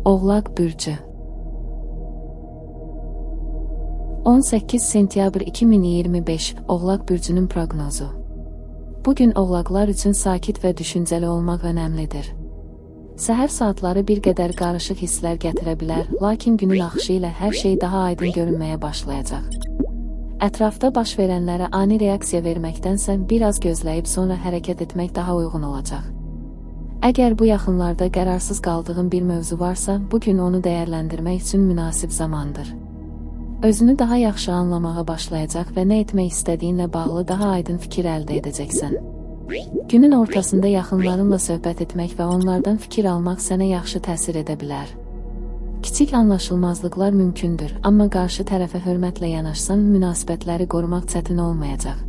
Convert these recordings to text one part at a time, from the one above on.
Oğlaq bürcü. 18 sentyabr 2025 Oğlaq bürcünün proqnozu. Bu gün oğlaqlar üçün sakit və düşüncəli olmaq önəmlidir. Səhər saatları bir qədər qarışıq hisslər gətirə bilər, lakin günün axışı ilə hər şey daha aydın görünməyə başlayacaq. Ətrafda baş verənlərə ani reaksiya verməkdənsə biraz gözləyib sonra hərəkət etmək daha uyğun olacaq. Əgər bu yaxınlarda qərarsız qaldığın bir mövzu varsa, bu gün onu dəyərləndirmək üçün münasib zamandır. Özünü daha yaxşı anlamağa başlayacaq və nə etmək istədiyinlə bağlı daha aydın fikir əldə edəcəksən. Günün ortasında yaxınlarınla söhbət etmək və onlardan fikir almaq sənə yaxşı təsir edə bilər. Kiçik anlaşılmazlıqlar mümkündür, amma qarşı tərəfə hörmətlə yanaşsan, münasibətləri qorumaq çətin olmayacaq.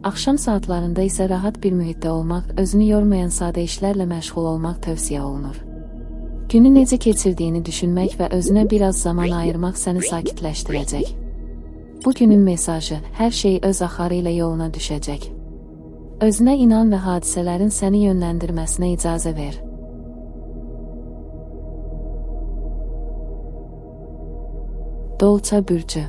Axşam saatlarında isə rahat bir mühitdə olmaq, özünü yormayan sadə işlərlə məşğul olmaq tövsiyə olunur. Günü necə keçirdiyini düşünmək və özünə biraz zaman ayırmaq səni sakitləşdirəcək. Bu günün mesajı, hər şey öz axarı ilə yoluna düşəcək. Özünə inan və hadisələrin səni yönləndirməsinə icazə ver. Dolça bürcü.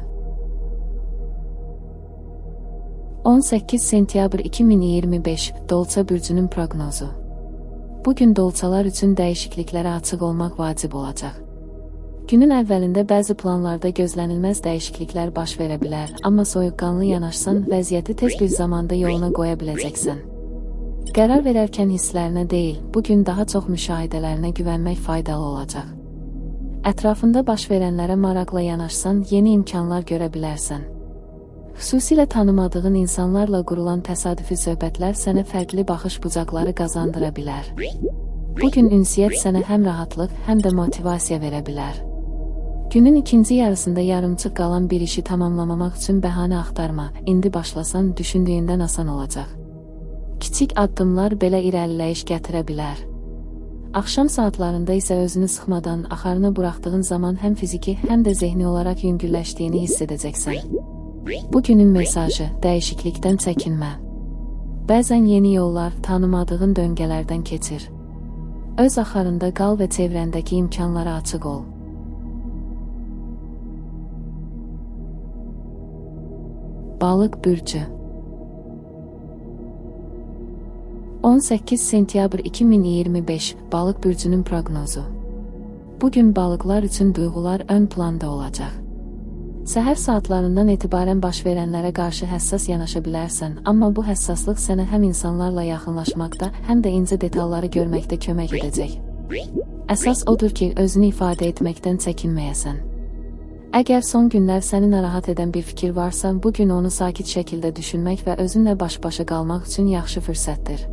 18 sentyabr 2025 Dolça bürcünün proqnozu. Bu gün dolçalar üçün dəyişikliklərə açıq olmaq vacib olacaq. Günün əvvəlində bəzi planlarda gözlənilməz dəyişikliklər baş verə bilər, amma soyuqqanlı yanaşsan, vəziyyəti tez bir zamanda yoluna qoya biləcəksən. Qərar verərkən hisslərinə deyil, bu gün daha çox müşahidələrinə güvənmək faydalı olacaq. Ətrafında baş verənlərə maraqla yanaşsan, yeni imkanlar görə bilərsən. Xüsusilə tanımadığın insanlarla qurulan təsadüfi söhbətlər sənə fərqli baxış bucaqları qazandıra bilər. Bu gün ünsiyyət sənə həm rahatlıq, həm də motivasiya verə bilər. Günün ikinci yarısında yarımçıq qalan bir işi tamamlamamaq üçün bəhanə axtarma, indi başlasan düşündüyündən asan olacaq. Kiçik addımlar belə irəliləyiş gətirə bilər. Axşam saatlarında isə özünü sıxmadan axarına buraxdığın zaman həm fiziki, həm də zehni olaraq yüngülləşdiyini hiss edəcəksən. Bu günün mesajı, dəyişiklikdən çəkinmə. Bəzən yeni yollar tanımadığın döngələrdən keçir. Öz axarında qal və çevrəndəki imkanlara açıq ol. Balıq bürcü. 18 sentyabr 2025 Balıq bürcünün proqnozu. Bu gün balıqlar üçün duyğular ön planda olacaq. Səhər saatlarından etibarən baş verənlərə qarşı həssas yanaşa bilərsən, amma bu həssaslıq sənə həm insanlarla yaxınlaşmaqda, həm də incə detalları görməkdə kömək edəcək. Əsas odur ki, özünü ifadə etməkdən çəkinməyəsən. Əgər son günlər səni narahat edən bir fikir varsa, bu gün onu sakit şəkildə düşünmək və özünlə baş-başa qalmaq üçün yaxşı fürsətdir.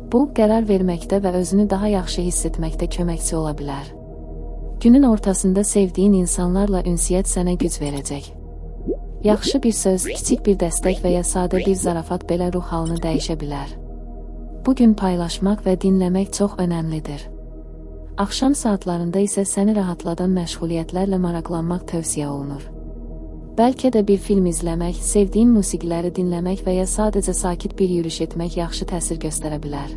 Bu, qərar verməkdə və özünü daha yaxşı hiss etməkdə köməkçi ola bilər. Günün ortasında sevdiyin insanlarla ünsiyyət sənə güc verəcək. Yaxşı bir söz, kiçik bir dəstək və ya sadə bir zarafat belə ruh halını dəyişə bilər. Bu gün paylaşmaq və dinləmək çox önəmlidir. Axşam saatlarında isə səni rahatladan məşğuliyyətlərlə maraqlanmaq tövsiyə olunur. Bəlkə də bir film izləmək, sevdiyin musiqiləri dinləmək və ya sadəcə sakit bir yürüyüş etmək yaxşı təsir göstərə bilər.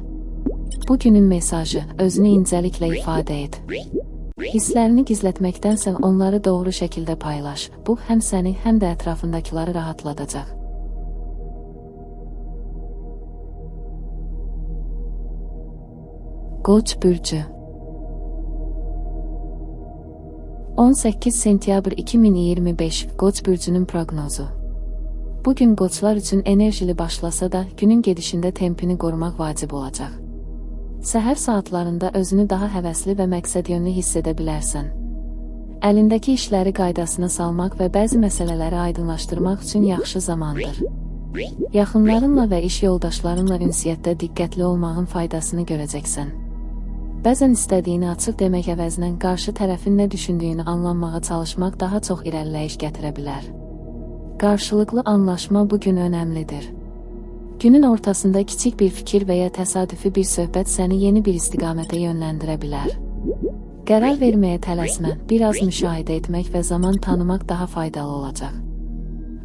Bu günün mesajı, özünü incəliklə ifadə et. Hisslərini gizlətməkdənsə onları doğru şəkildə paylaş. Bu, həm səni, həm də ətrafındakıları rahatladacaq. Qoç bürcü. 18 sentyabr 2025 Qoç bürcünün proqnozu. Bu gün qoçlar üçün enerjili başlasa da, günün gedişində tempini qorumaq vacib olacaq. Səhər saatlarında özünü daha həvəsli və məqsədyönlü hiss edə bilərsən. Əlindəki işləri qaydasına salmaq və bəzi məsələləri aydınlaşdırmaq üçün yaxşı zamandır. Yaxınlarınla və iş yoldaşlarınla ünsiyyətdə diqqətli olmağın faydasını görəcəksən. Bəzən istədiyini açıq demək əvəzinə qarşı tərəfin nə düşündüyünü anlamağa çalışmaq daha çox irəliləyiş gətirə bilər. Qarşılıqlı anlaşma bu gün önəmlidir. Günün ortasında kiçik bir fikir və ya təsadüfi bir söhbət səni yeni bir istiqamətə yönləndirə bilər. Qərar verməyə tələsmə, biraz müşahidə etmək və zaman tanımaq daha faydalı olacaq.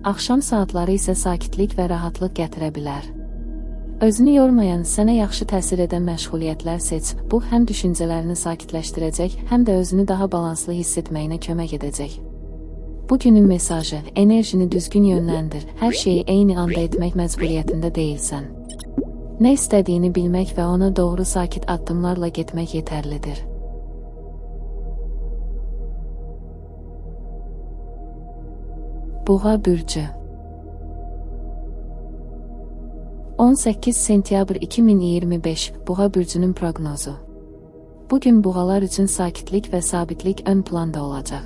Axşam saatları isə sakitlik və rahatlıq gətirə bilər. Özünü yormayan, sənə yaxşı təsir edən məşğuliyyətlər seç. Bu, həm düşüncələrini sakitləşdirəcək, həm də özünü daha balanslı hiss etməyinə kömək edəcək. Bu günün mesajı: enerjini düzgün yönləndir, hər şeyi eyni anda etmək məcburiyyətində deyilsən. Nə istədiyini bilmək və ona doğru sakit addımlarla getmək yetərlidir. Boğa bürcü. 18 sentyabr 2025 Boğa bürcünün proqnozu. Bugün boğalar üçün sakitlik və sabitlik ön planda olacaq.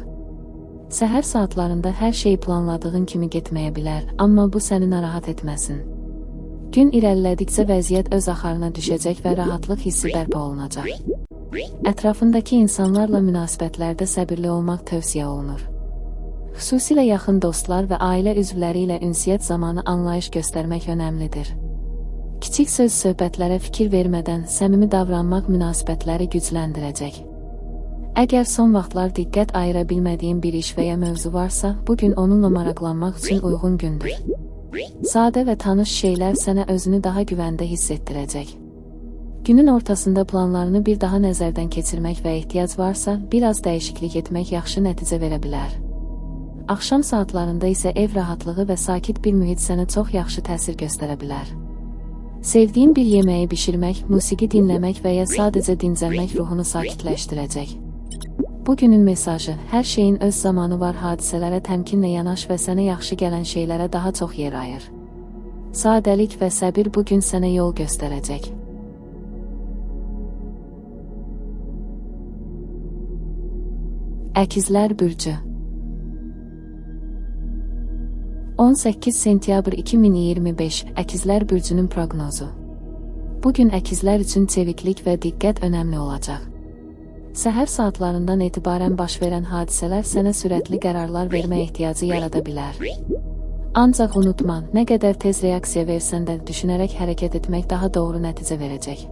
Səhər saatlarında hər şey planladığın kimi getməyə bilər, amma bu səni narahat etməsin. Gün irəlilədikcə vəziyyət öz axarına düşəcək və rahatlıq hissi bərpa olunacaq. Ətrafındakı insanlarla münasibətlərdə səbirli olmaq tövsiyə olunur. Xüsusilə yaxın dostlar və ailə üzvləri ilə ünsiyyət zamanı anlayış göstərmək önəmlidir. Kiçik söz söhbətlərə fikir vermədən səmimi davranmaq münasibətləri gücləndirəcək. Əgər son vaxtlar diqqət ayıra bilmədiyin bir iş və ya mövzu varsa, bugün onunla maraqlanmaq üçün uyğun gündür. Sadə və tanış şeylər sənə özünü daha güvəndə hiss etdirəcək. Günün ortasında planlarını bir daha nəzərdən keçirmək və ehtiyac varsa, biraz dəyişiklik etmək yaxşı nəticə verə bilər. Axşam saatlarında isə ev rahatlığı və sakit bir mühit sənə çox yaxşı təsir göstərə bilər. Sevdiyin bir yeməyi bişirmək, musiqi dinləmək və ya sadəcə dincəlmək ruhunu sakitləşdirəcək. Bugünün mesajı: hər şeyin öz zamanı var, hadisələrə təmkinlə yanaş və sənə yaxşı gələn şeylərə daha çox yer ayır. Sadəlik və səbir bugün sənə yol göstərəcək. Əkizlər bürcü. 18 sentyabr 2025 Əkizlər bürcünün proqnozu. Bugün əkizlər üçün çeviklik və diqqət önəmli olacaq. Səhər saatlarından etibarən baş verən hadisələr sənə sürətli qərarlar vermə ehtiyacı yarada bilər. Ancaq unutma, nə qədər tez reaksiya versən də düşünərək hərəkət etmək daha doğru nəticə verəcək.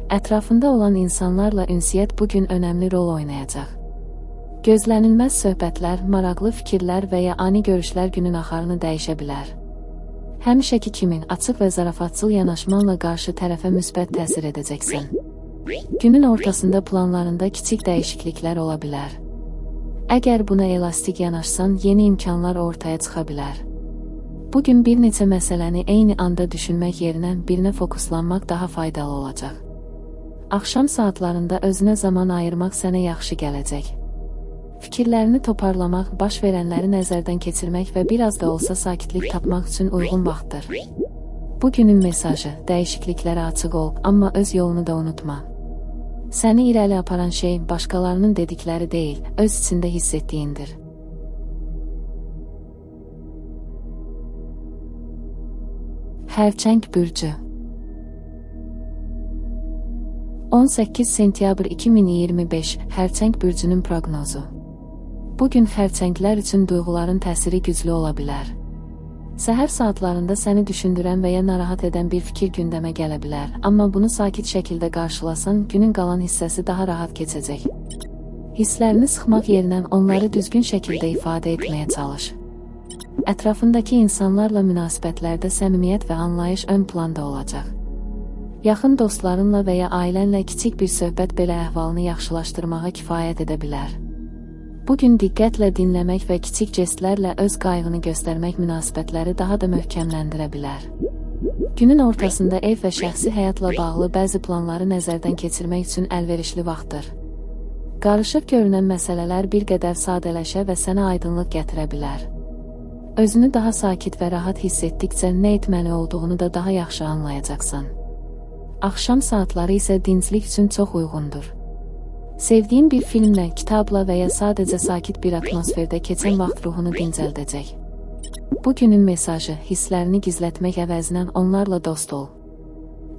Ətrafında olan insanlarla ünsiyyət bugün önəmli rol oynayacaq. Gözlənilməz söhbətlər, maraqlı fikirlər və ya ani görüşlər günün axarını dəyişə bilər. Həmişəki kimi açıq və zarafatçıl yanaşmanla qarşı tərəfə müsbət təsir edəcəksən. Günün ortasında planlarında kiçik dəyişikliklər ola bilər. Əgər buna elastik yanaşsan, yeni imkanlar ortaya çıxa bilər. Bugün bir neçə məsələni eyni anda düşünmək yerinə birinə fokuslanmaq daha faydalı olacaq. Axşam saatlarında özünə zaman ayırmaq sənə yaxşı gələcək. Fikirlərini toparlamaq, baş verənləri nəzərdən keçirmək və biraz da olsa sakitlik tapmaq üçün uyğun vaxtdır. Bugünün mesajı: dəyişikliklərə açıq ol, amma öz yolunu da unutma. Səni irəli aparan şey başqalarının dedikləri deyil, öz içində hiss etdiyindir. Xərçəng bürcü. 18 sentyabr 2025 Xərçəng bürcünün proqnozu. Bugün xərçənglər üçün duyğuların təsiri güclü ola bilər. Səhər saatlarında səni düşündürən və ya narahat edən bir fikir gündəmə gələ bilər, amma bunu sakit şəkildə qarşılasan, günün qalan hissəsi daha rahat keçəcək. Hisslərini sıxmaq yerinə onları düzgün şəkildə ifadə etməyə çalış. Ətrafındakı insanlarla münasibətlərdə səmimiyyət və anlayış ön planda olacaq. Yaxın dostlarınla və ya ailənlə kiçik bir söhbət belə əhvalını yaxşılaşdırmağa kifayət edə bilər. Bugün diqqətlə dinləmək və kiçik jestlərlə öz qayğını göstərmək münasibətləri daha da möhkəmləndirə bilər. Günün ortasında ev və şəxsi həyatla bağlı bəzi planları nəzərdən keçirmək üçün əlverişli vaxtdır. Qarışıq görünən məsələlər bir qədər sadələşə və sənə aydınlıq gətirə bilər. Özünü daha sakit və rahat hiss etdikcə nə etməli olduğunu da daha yaxşı anlayacaqsan. Axşam saatları isə dinclik üçün çox uyğundur. Sevdiyin bir filmlə, kitabla və ya sadəcə sakit bir atmosferdə keçən vaxt ruhunu dincəldəcək. Bugünün mesajı: hisslərini gizlətmək əvəzinə onlarla dost ol.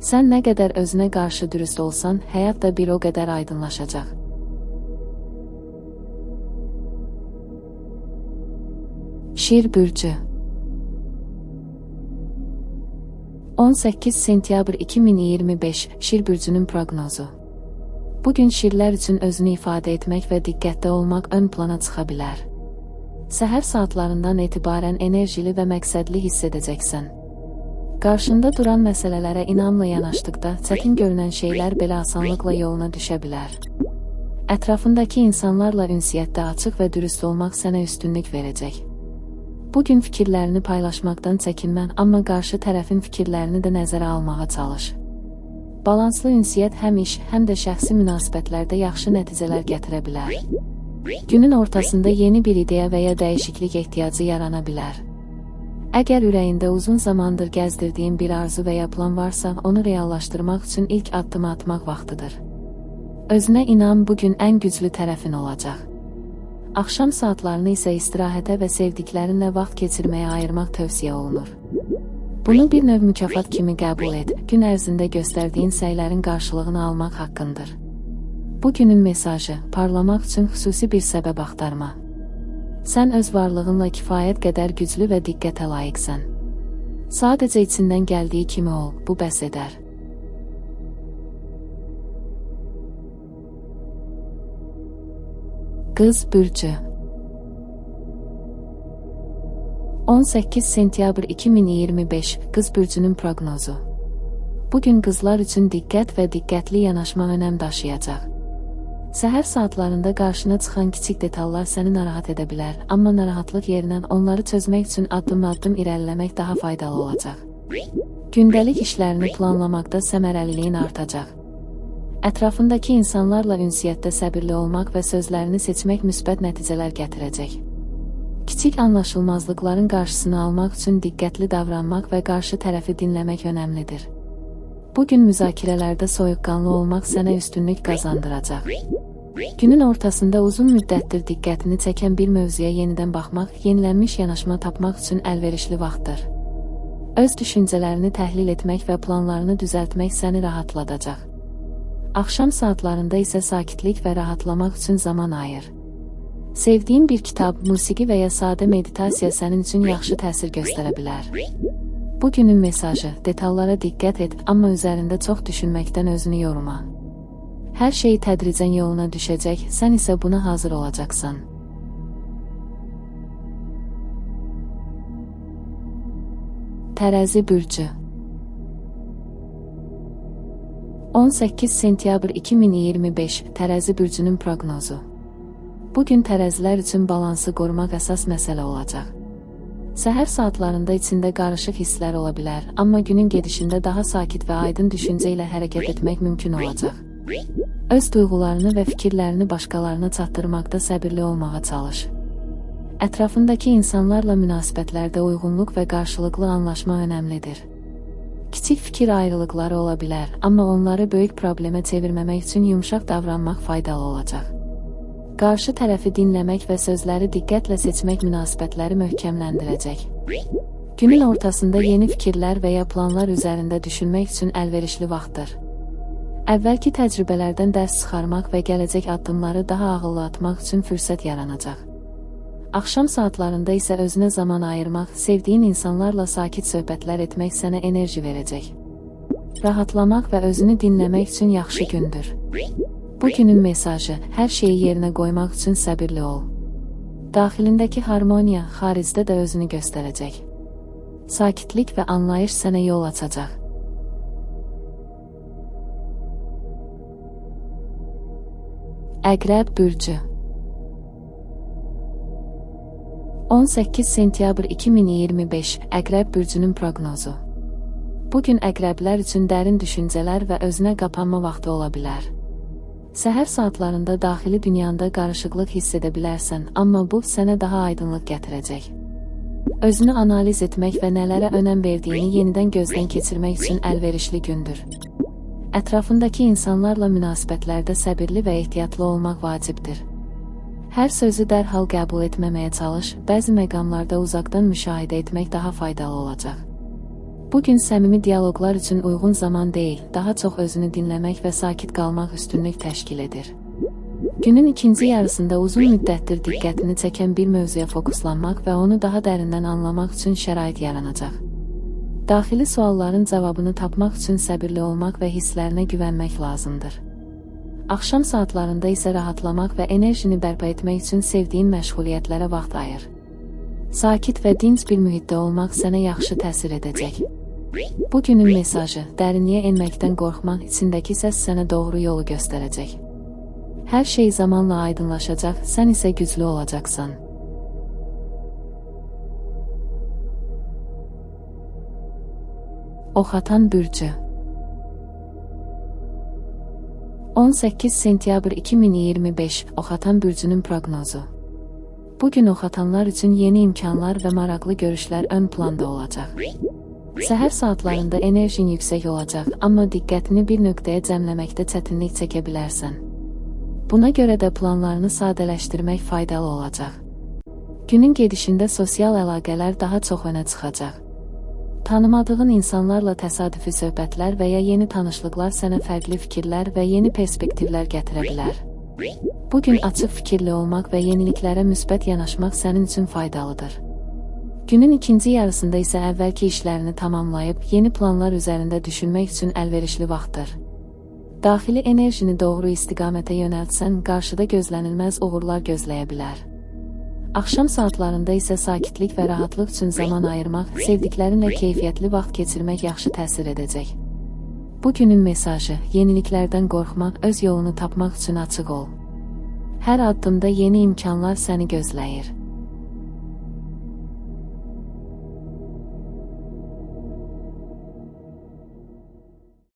Sən nə qədər özünə qarşı dürüst olsan, həyat da bir o qədər aydınlaşacaq. Şir bürcü. 18 sentyabr 2025 Şir bürcünün proqnozu. Bugün şirlər üçün özünü ifadə etmək və diqqətli olmaq ön plana çıxa bilər. Səhər saatlarından etibarən enerjili və məqsədli hiss edəcəksən. Qarşında duran məsələlərə inamla yanaşdıqda çətin görünən şeylər belə asanlıqla yoluna düşə bilər. Ətrafındakı insanlarla ünsiyyətdə açıq və dürüst olmaq sənə üstünlük verəcək. Bu gün fikirlərini paylaşmaqdan çəkinmə, amma qarşı tərəfin fikirlərini də nəzərə almağa çalış. Balanslı ünsiyyət həm iş, həm də şəxsi münasibətlərdə yaxşı nəticələr gətirə bilər. Günün ortasında yeni bir ideya və ya dəyişiklik ehtiyacı yarana bilər. Əgər ürəyində uzun zamandır gəzdirdiyin bir arzu və ya plan varsa, onu reallaşdırmaq üçün ilk addımı atmaq vaxtıdır. Özünə inan bu gün ən güclü tərəfin olacaq. Axşam saatlarını isə istirahətə və sevdiklərinlə vaxt keçirməyə ayırmaq tövsiyə olunur. Bunu bir növ mükafat kimi qəbul et, gün ərzində göstərdiyin səylərin qarşılığını almaq haqqındır. Bu günün mesajı, parlamaq üçün xüsusi bir səbəb axtarma. Sən öz varlığınla kifayət qədər güclü və diqqətə layiqsən. Sadəcə içindən gəldiyi kimi ol, bu bəs edər. Qız bürcü. 18 sentyabr 2025 Qız bürcünün proqnozu. Bu gün qızlar üçün diqqət və diqqətli yanaşma önəm daşıyacaq. Səhər saatlarında qarşına çıxan kiçik detallar səni narahat edə bilər, amma narahatlıq yerinə onları çözmək üçün addım-addım irəliləmək daha faydalı olacaq. Gündəlik işlərini planlamaqda səmərəliliyin artacaq. Ətrafındakı insanlarla ünsiyyətdə səbirli olmaq və sözlərini seçmək müsbət nəticələr gətirəcək. Kiçik anlaşılmazlıqların qarşısını almaq üçün diqqətli davranmaq və qarşı tərəfi dinləmək önəmlidir. Bu gün müzakirələrdə soyuqqanlı olmaq sənə üstünlük qazandıracaq. Günün ortasında uzun müddətdir diqqətini çəkən bir mövzuya yenidən baxmaq, yenilənmiş yanaşma tapmaq üçün əlverişli vaxtdır. Öz düşüncələrini təhlil etmək və planlarını düzəltmək səni rahatladacaq. Axşam saatlarında isə sakitlik və rahatlamaq üçün zaman ayır. Sevdiyin bir kitab, musiqi və ya sadə meditasiya sənin üçün yaxşı təsir göstərə bilər. Bu günün mesajı, detallara diqqət et, amma üzərində çox düşünməkdən özünü yorma. Hər şey tədricən yoluna düşəcək, sən isə buna hazır olacaqsan. Tərəzi bürcü. 18 sentyabr 2025 Tərəzi bürcünün proqnozu. Bu gün tərəzilər üçün balansı qorumaq əsas məsələ olacaq. Səhər saatlarında içində qarışıq hisslər ola bilər, amma günün gedişində daha sakit və aydın düşüncə ilə hərəkət etmək mümkün olacaq. Öz duyğularını və fikirlərini başqalarına çatdırmaqda səbirli olmağa çalış. Ətrafındakı insanlarla münasibətlərdə uyğunluq və qarşılıqlı anlaşma önəmlidir. Kiçik fikir ayrılıqları ola bilər, amma onları böyük problemə çevirməmək üçün yumşaq davranmaq faydalı olacaq. Qarşı tərəfi dinləmək və sözləri diqqətlə seçmək münasibətləri möhkəmləndirəcək. Günün ortasında yeni fikirlər və ya planlar üzərində düşünmək üçün əlverişli vaxtdır. Əvvəlki təcrübələrdən dərs çıxarmaq və gələcək addımları daha ağıllı atmaq üçün fürsət yaranacaq. Axşam saatlarında isə özünə zaman ayırmaq, sevdiyin insanlarla sakit söhbətlər etmək sənə enerji verəcək. Rahatlamaq və özünü dinləmək üçün yaxşı gündür. Bu günün mesajı, hər şeyi yerinə qoymaq üçün səbirli ol. Daxilindəki harmoniya xaricdə də özünü göstərəcək. Sakitlik və anlayış sənə yol açacaq. Əqrəb bürcü. 18 sentyabr 2025 Əqrəb bürcünün proqnozu. Bu gün əqrəblər üçün dərin düşüncələr və özünə qapanma vaxtı ola bilər. Səhər saatlarında daxili dünyanda qarışıqlıq hiss edə bilərsən, amma bu sənə daha aydınlıq gətirəcək. Özünü analiz etmək və nələrə önəm verdiyini yenidən gözdən keçirmək üçün əlverişli gündür. Ətrafındakı insanlarla münasibətlərdə səbirli və ehtiyatlı olmaq vacibdir. Hər sözü dərhal qəbul etməməyə çalış, bəzi məqamlarda uzaqdan müşahidə etmək daha faydalı olacaq. Bu gün səmimi dialoqlar üçün uyğun zaman deyil, daha çox özünü dinləmək və sakit qalmaq üstünlük təşkil edir. Günün ikinci yarısında uzun müddətdir diqqətini çəkən bir mövzuya fokuslanmaq və onu daha dərindən anlamaq üçün şərait yaranacaq. Daxili sualların cavabını tapmaq üçün səbirli olmaq və hisslərinə güvənmək lazımdır. Axşam saatlarında isə rahatlamaq və enerjini bərpa etmək üçün sevdiyin məşğuliyyətlərə vaxt ayır. Sakit və dinc bir mühitdə olmaq sənə yaxşı təsir edəcək. Bu günün mesajı, dərinliyə enməkdən qorxma, içindəki səs sənə doğru yolu göstərəcək. Hər şey zamanla aydınlaşacaq, sən isə güclü olacaqsan. Oxatan bürcü. 18 sentyabr 2025 Oxatan bürcünün proqnozu. Bu gün oxatanlar üçün yeni imkanlar və maraqlı görüşlər ön planda olacaq. Səhər saatlarında enerjin yüksək olacaq, amma diqqətini bir nöqtəyə cəmləməkdə çətinlik çəkə bilərsən. Buna görə də planlarını sadələşdirmək faydalı olacaq. Günün gedişində sosial əlaqələr daha çox önə çıxacaq. Tanımadığın insanlarla təsadüfi söhbətlər və ya yeni tanışlıqlar sənə fərqli fikirlər və yeni perspektivlər gətirə bilər. Bu gün açıq fikirli olmaq və yeniliklərə müsbət yanaşmaq sənin üçün faydalıdır. Günün ikinci yarısında isə əvvəlki işlərini tamamlayıb yeni planlar üzərində düşünmək üçün əlverişli vaxtdır. Daxili enerjini doğru istiqamətə yönəltsən, qarşıda gözlənilməz uğurlar gözləyə bilər. Axşam saatlarında isə sakitlik və rahatlıq üçün zaman ayırmaq, sevdiklərinlə keyfiyyətli vaxt keçirmək yaxşı təsir edəcək. Bu günün mesajı, yeniliklərdən qorxma, öz yolunu tapmaq üçün açıq ol. Hər addımda yeni imkanlar səni gözləyir.